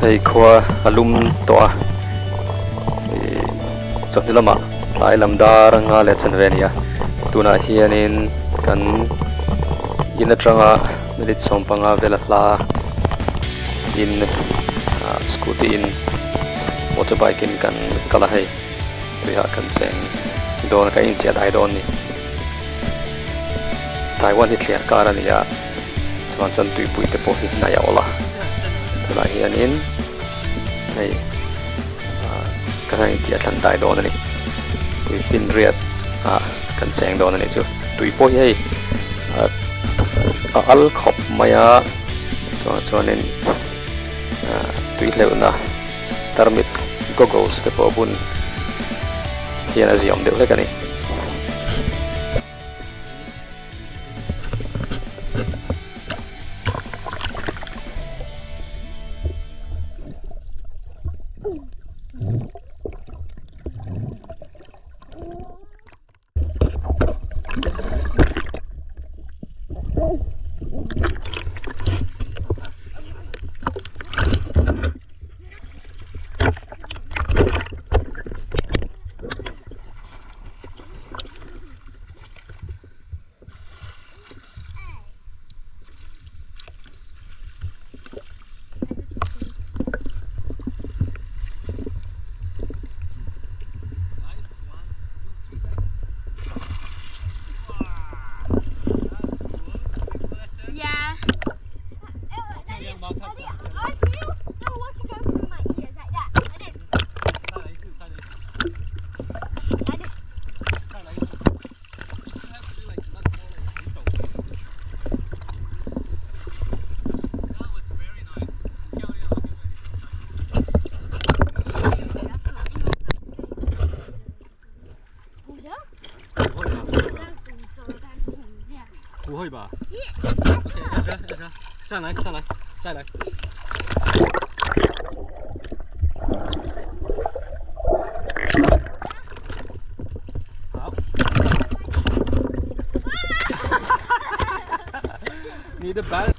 Hei khua a lum tawh a ih chawhnu lamah tlai lam dar anga leh chanve a ni a tunah hianin kan in atanga minute sawmpanga vela hla in ah scooty in motorbike in kan kal a hei tuiah kan cheng dawn a kan inchiah dai dawn a ni Taiwan hi thliar kar a ni a. Chuan chuan tuipui te pawh hi hnai a awlh a tunah hianin hei ah ka hna inchiah thlan dai dawn a ni tui finriat ah kan cheng dawn a nih chu tui pawh hi hei ah a al khawp mai a chuan chuanin ah tui hleuhna tarmit goggles te pawh a bun hian a ziawm deuh hlek a ni. 不会吧？OK，来来上来上来，再来。好。你的白。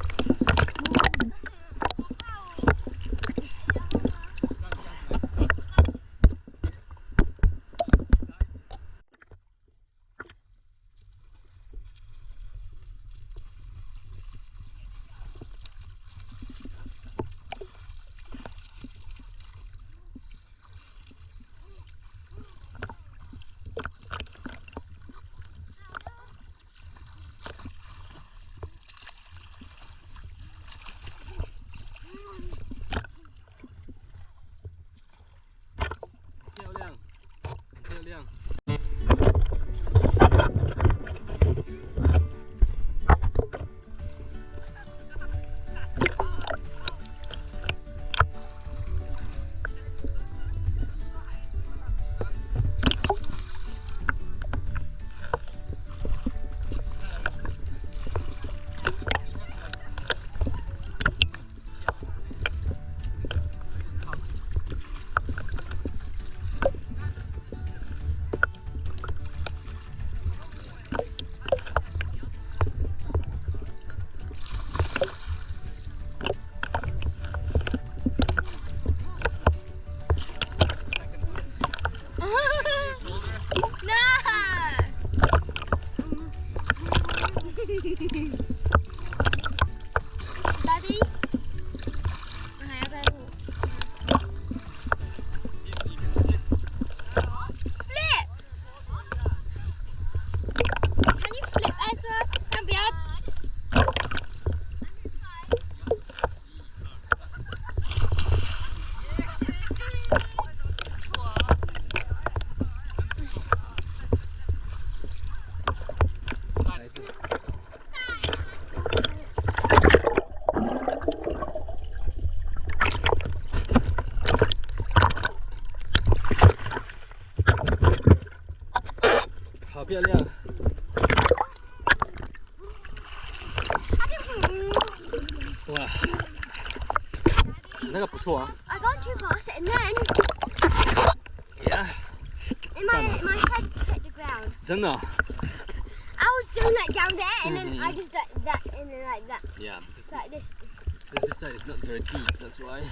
漂亮，漂亮。Daddy，我还要再录。Flip! Can you flip, Ezra? 但不要。再来一次。好漂亮！哇，那个不错啊。 I got too fast and then Yeah. my my head hit the ground. 真的。 I was doing like down there and then I just like that and then like that. Yeah. Like this. This side is not very deep, that's why.